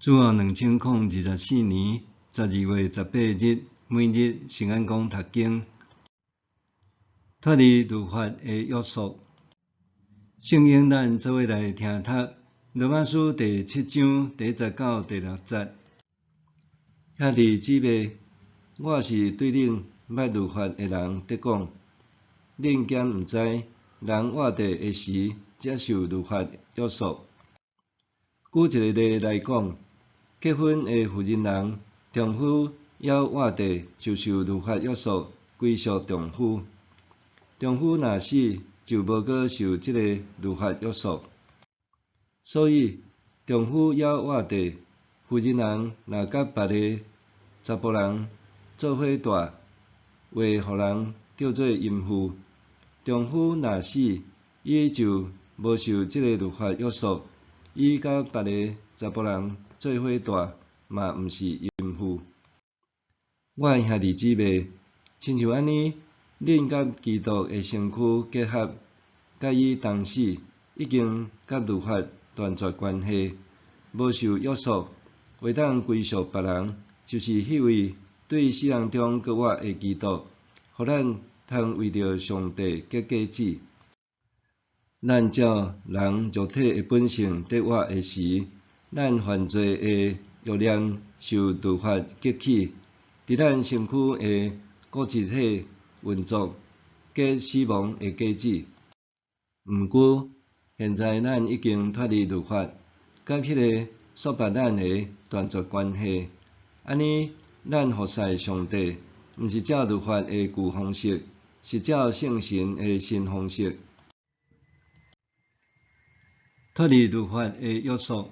主後2024年12月18日，每日聖安講讀經，脫離律法的約束。聖經咱做伙來聽讀羅馬書第七章第一節到第六節。兄弟姊妹，我是對恁捌律法的人佇講，恁敢毋知，人活著的時，才受律法約束？舉一個例來講，結婚的婦人人，丈夫猶活著就受律法約束，歸屬丈夫。丈夫若死，就無閣受這個律法約束。所以，丈夫猶活著，婦人人若佮別个查埔人做伙蹛，會予人叫做淫婦。丈夫若死，伊就無受這個律法約束，伊佮別个查埔人做伙蹛，嘛毋是淫婦。我的兄弟姊妹，親像按呢，恁佮基督的身軀結合，佮伊同死，已經佮律法斷絕關係，無受約束，會當歸屬別人，就是彼位對死人中閣活的基督，予咱通為著上帝結果子。咱照人肉體的本性佇活的時，咱犯罪的欲念受律法激起，佇咱身軀的骨質體運作，結死亡的果子。毋過，現在咱已經脫離律法，佮彼个束縛咱的斷絕關係。按呢，咱服侍上帝，毋是照律法的舊方式，是照聖神的新方式。脫離律法的約束。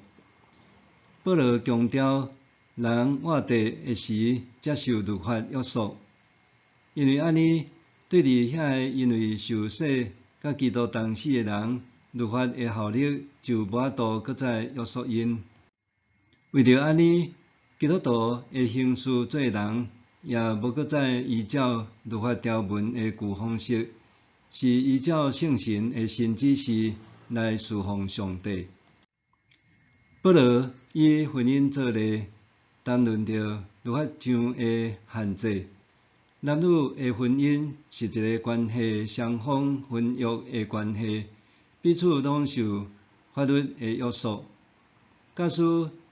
保羅強調，人活著的時，才受律法約束。因為按呢，對佇遐个因為受洗佮基督同死的人，律法的效力就無法度閣再約束𪜶。為著按呢，基督徒的行事做人，也無閣再依照律法條文的舊方式，是依照聖神的新指示來事奉上帝。保羅以婚姻做例，談論著律法上的限制。男女的婚姻是一個關係雙方婚約的關係，彼此攏受法律的約束。假使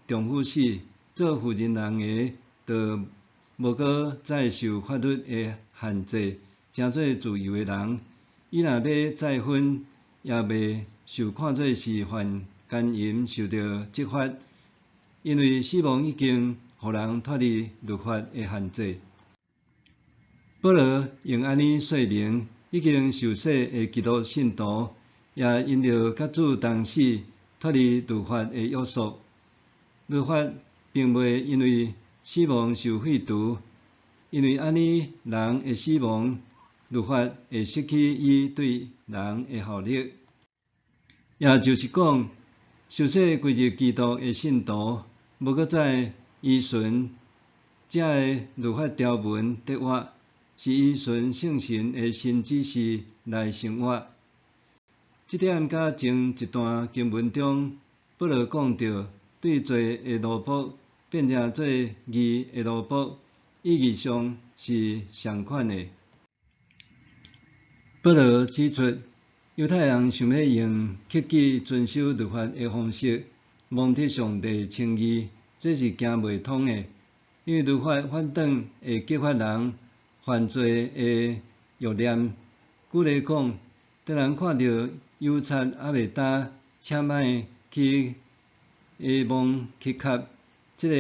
丈夫死，做婦人人的就無閣再受法律的限制，成做自由的人。伊若欲再婚，也袂受看做是犯姦淫，受著責罰，因為死亡已經予人脫離律法的限制。保羅用按呢說明，已經受洗的基督信徒，也因著佮主同死，脫離律法的約束。律法並袂因為死亡受廢除，因為按呢人的死亡，律法會失去伊對人的效力。也就是講，受洗歸入基督的信徒，無閣再依循這个律法條文佇活，是依循聖神的新指示來生活。這點佮前一段經文中，保羅講著對罪的奴僕變成做義的奴僕，意義上是相款的。保羅指出，猶太人想欲用克己遵守律法的方式，蒙得上帝稱義，這是行袂通的，因為律法反轉會激發人犯罪的欲念。舉例講，當人看著油漆猶未焦，請莫去摸去磕，這个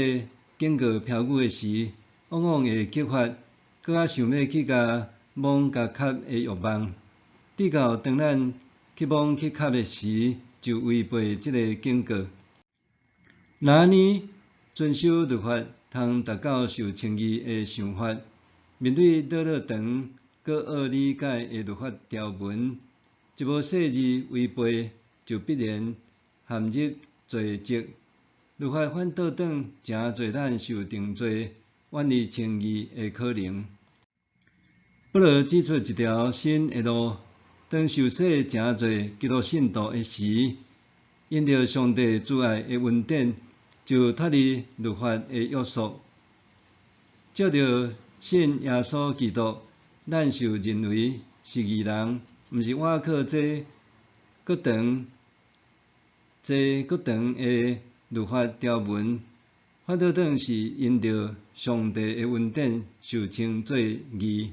警告標語的時，往往會激發閣較想欲去共摸共磕的欲望。直到當咱去摸去磕的時，就違背這个警告。若按呢，遵守律法通達到受稱義的想法，面對落落長、閣惡理解的律法條文，一無細膩違背，就必然陷入罪責。律法反倒轉，誠濟咱受定罪、遠離稱義的可能。保羅指出一條新的路，當受洗成做基督信徒的時，因著上帝慈愛的恩典，就脫離律法的約束。藉著信耶穌基督，咱受認為是義人，毋是倚靠這閣長、這閣長的律法條文，反倒轉是因著上帝的恩典受稱做義。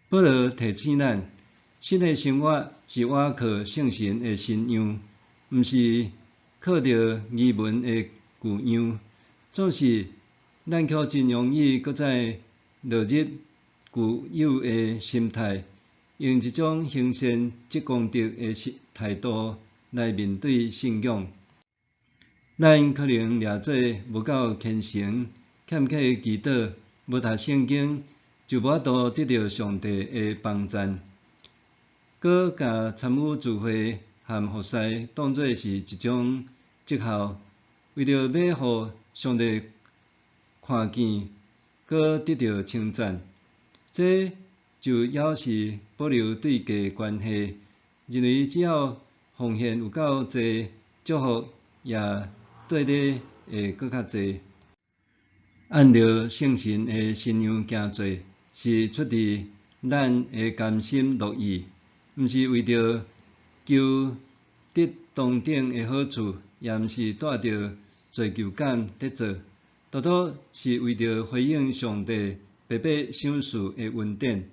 保羅提醒咱，新的生活是倚靠聖神的新樣，毋是靠著儀文的舊樣。總是咱卻真容易閣再落入舊有的心態，用一種行善積功德的態度來面對信仰。咱可能掠做無夠虔誠，欠缺祈禱，無讀聖經，就無法度得著上帝的幫贊。閣共參與聚會和服侍當做是一種績效，為著欲予上帝看見，閣得著稱讚，這就猶是保留對價關係，認為只要奉獻有夠濟，祝福也綴咧會閣較濟。按著聖神的新樣行做，是出佇咱的甘心樂意，毋是為著求得當頂的好處，也毋是帶著罪疚感佇做，獨獨是為著回應上帝白白賞賜的恩典。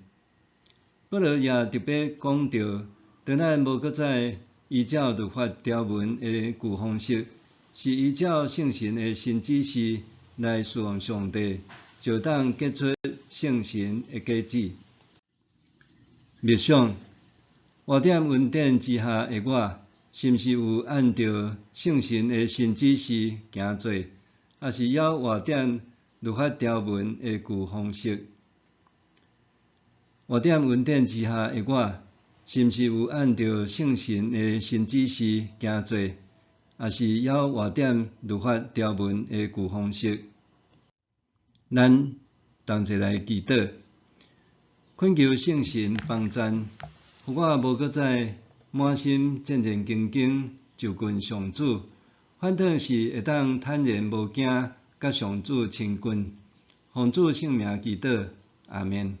保羅也特別講著，當咱無閣再依照律法條文的舊方式，是依照聖神的新指示來侍奉上帝，就當結出聖神的果子。默想，活佇恩典之下的我，是毋是有按著聖神的新指示行做，抑是猶活佇律法條文的舊方式？活佇恩典之下的我，是毋是有按著聖神的新指示行做，抑是猶活佇律法條文的舊方式？咱同齊來祈禱，懇求聖神幫贊，予我無閣再滿心戰戰兢兢就近上主，反倒是會當坦然無驚，佮上主親近。奉主聖名祈禱，阿們。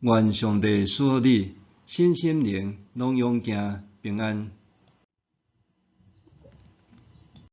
願上帝賜福你，身心靈攏勇健平安。